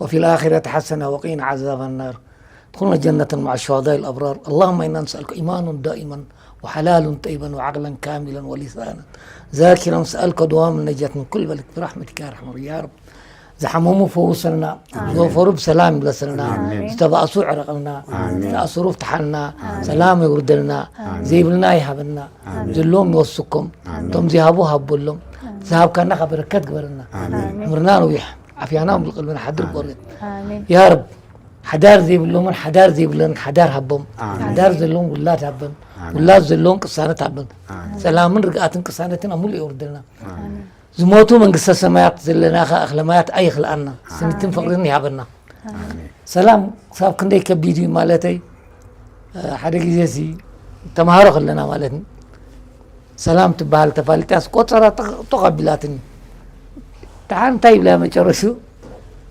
وفي الآخرة حسنة وقنا عذاب النار. ادخلنا جنة مع الشهداء الأبرار. اللهم إنا نسألك إيمانا دائما وحلالا طيبا وعقلا كاملا ولسانا ذاكرا. نسألك دوام النجاة من كل بلاء برحمتك يا أرحم الراحمين يا رب. ዝሓመሙ ፈውሰልና፣ ዝወፈሩ ብሰላም ይብለሰልና፣ ዝተባእሱ ዕረቐልና፣ ዝተኣሰሩ ፍትሓልና፣ ሰላም የውርደልና፣ ዘይብልና ይሃበና፣ ዘለዎም ይወስኮም፣ እቶም ዝሃቡ ሃበሎም፣ ዝሃብካና ካብ በረከት ግበረልና። ዕምርና ነዊሕ፣ ዓፍያና ሙሉእ፣ ቀልብና ሓድር ቆርጥ። ያ ረብ፣ ሓዳር ዘይብሎምን ሓዳር ዘይብለንን ሓዳር ሃቦም። ሓዳር ዘለዎም ውላድ ሃበን። ውላድ ዘለዎም ቅሳነት ሃበን። ሰላምን ርግኣትን ቅሳነትን ኣብ ሙሉእ የውርደልና። ዝሞቱ መንግስተ ሰማያት፣ ዘለና ከኣ እኽለ ማያት ኣይኽልኣና። ስኒትን ፍቕርን ይሃበና። ሰላም ክሳብ ክንደይ ከቢድ እዩ ማለተይ፣ ሓደ ግዜ ሲ ተምሃሮ ከለና ማለት ሰላም ትበሃል ተፋሊጣስ ቆጸራ ጡቕ ኣቢላትኒ። ደሓን እንታይ ይብላ መጨረሹ?